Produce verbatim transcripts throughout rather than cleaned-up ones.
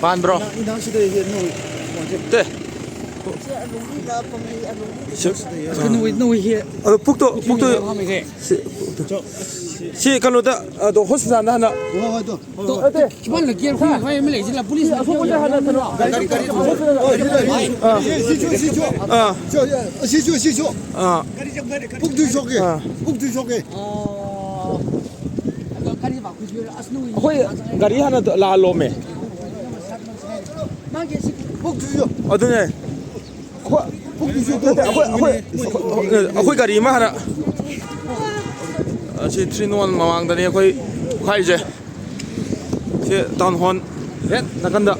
Pan bro. Te. Kanui, nui hi. Alo, pukto, pukto. Si, si, kalo da, ah, do hospital na na. Ate. Kiman la kian khui khui me le, sila police na. Aso ko ja hana tano. Gari, gari. Ah. Si chu, si chu. Ah. Chu, ya, si chu, si chu. Ah. Puk tui shoke. Ah. Puk tui shoke. Akhoi gari hana la lo me. Puk tui sho. Adune. Akhoi, akhoi, akhoi, akhoi gari ma hana. Ah, si three in one mamangdani akhoi khuihaije. Si town hall. Hen, nakanda.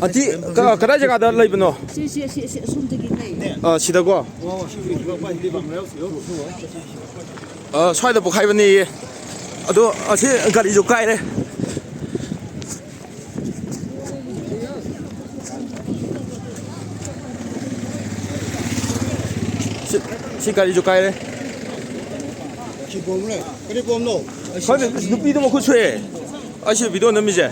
Aunty, ka, kadai jagada leibano? Si, si, si, si, asumdagi lei. Ah, sida ko. Ah, swaida pukhaibani. Ado, ah, si gari jukaire. Si, si gari jukaire. Kari bomlo? Khoi, nupi do makhut sui. Ashi video namije.